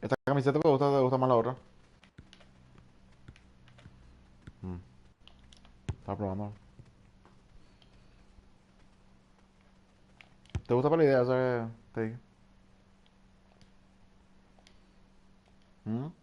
¿Esta camiseta te gusta, te gusta más la otra? Mm. Estaba probando. ¿Te gusta para la idea esa que te dije? ¿Mm?